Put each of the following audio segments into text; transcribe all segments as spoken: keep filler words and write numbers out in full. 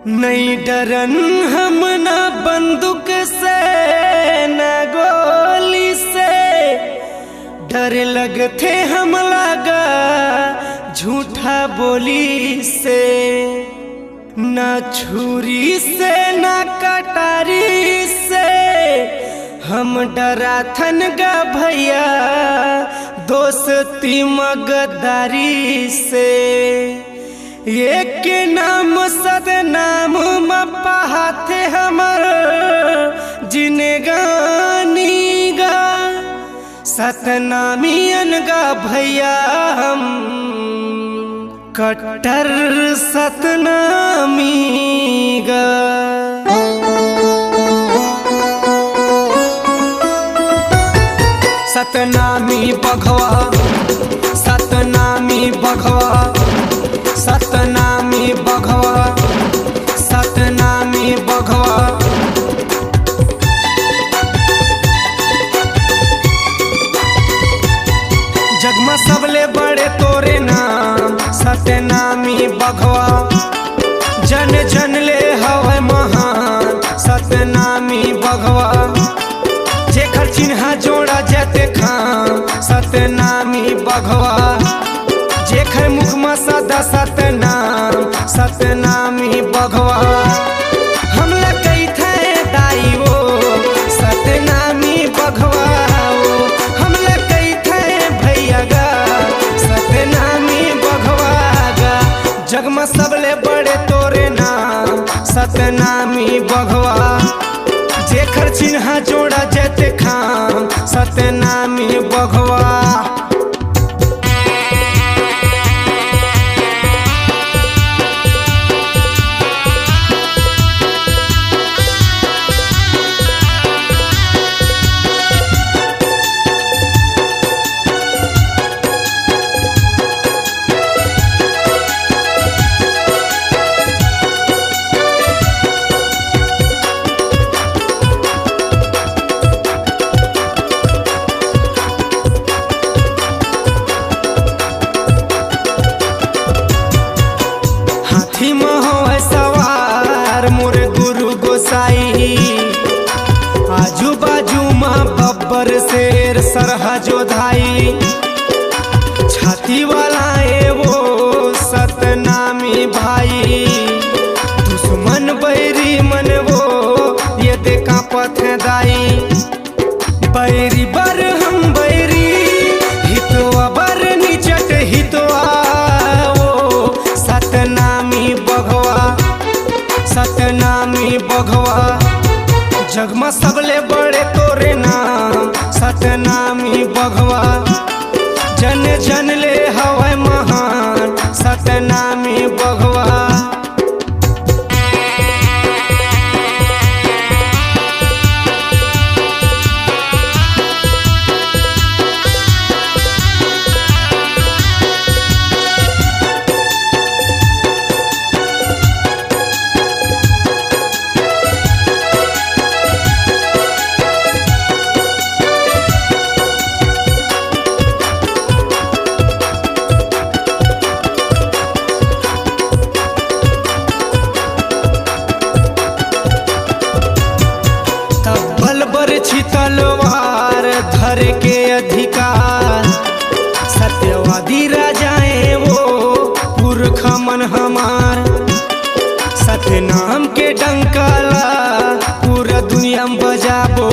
नइ डरन हम ना बंदूक से, ना गोली से, डर लगथे हमला गा झूठा बोली से। ना छुरी से, ना कटारी से, हम डराथन गा भइया दोस्ती म गद्दारी से। एक नाम सतनाम म पहाथे हमर जिनगानी गा। सतनामी अन गा भइया हम, कट्टर सतनामी गा। सतनामी बघवा, सतनामी बघवा, सतनामी बघवा, सतनामी बघवा। जग म सबले बड़े तोरे नाम सतनामी बघवा। जन जन ले हवय महान सतनामी बघवा। जेखर चिन्हा जोड़ा जते खाम सतनामी बघवा। जेखर मुख म सदा सतनाम सतनामी बघवा। हमला कहिथे दाई वो सतनामी बघवा वो। हमला कहिथे भइया गा सतनामी बघवा गा। जग म सबले बड़े तोरे नाम सतनामी बघवा। जेखर चिन्हा जोड़ा जते खाम सतनामी बघवा। हाथी म होवय सवार मोर गुरु गोसाई, आजू बाजू म बब्बर शेर सरहा जोधाई। छाती वाला ए वो सतनामी भाई, दुश्मन बैरी मन वो ये दे कांपत हे दाई। बैरी बर हम बैरी, हितवा बर निचट हितवा, ओ सतनामी बघवा, सतनामी बघवा। जग म सबले बड़े तोरे नाम सतनामी बघवा। जन जन ले हवय महान सतनामी बघवा। तब्बल बरछी तलवार धर के अधिकार, सत्यवादी राजा ए वो पुरखा मन हमार। सतनाम के डंका ला पूरा दुनिया म बजाबो,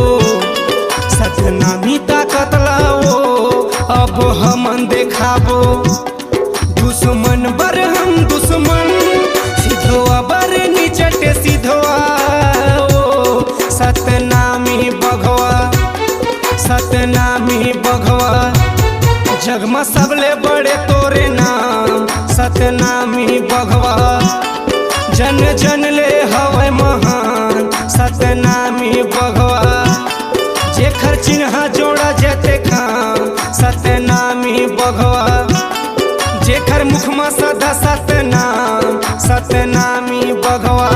सतनामी ताकत ला वो अब हमन देखाबो। दुश्मन बर हम दुश्मन, सिधवा बर निचट सिधवा, ओ सतनामी बघवा, सतनामी बघवा। जग म सबले बड़े तोरे नाम सतनामी बघवा। जन जन ले हवय महान सतनामी बघवा। जेखर चिन्हा जोड़ा जते खाम सतनामी बघवा। जेखर मुख म सदा सतनाम सतनामी बघवा।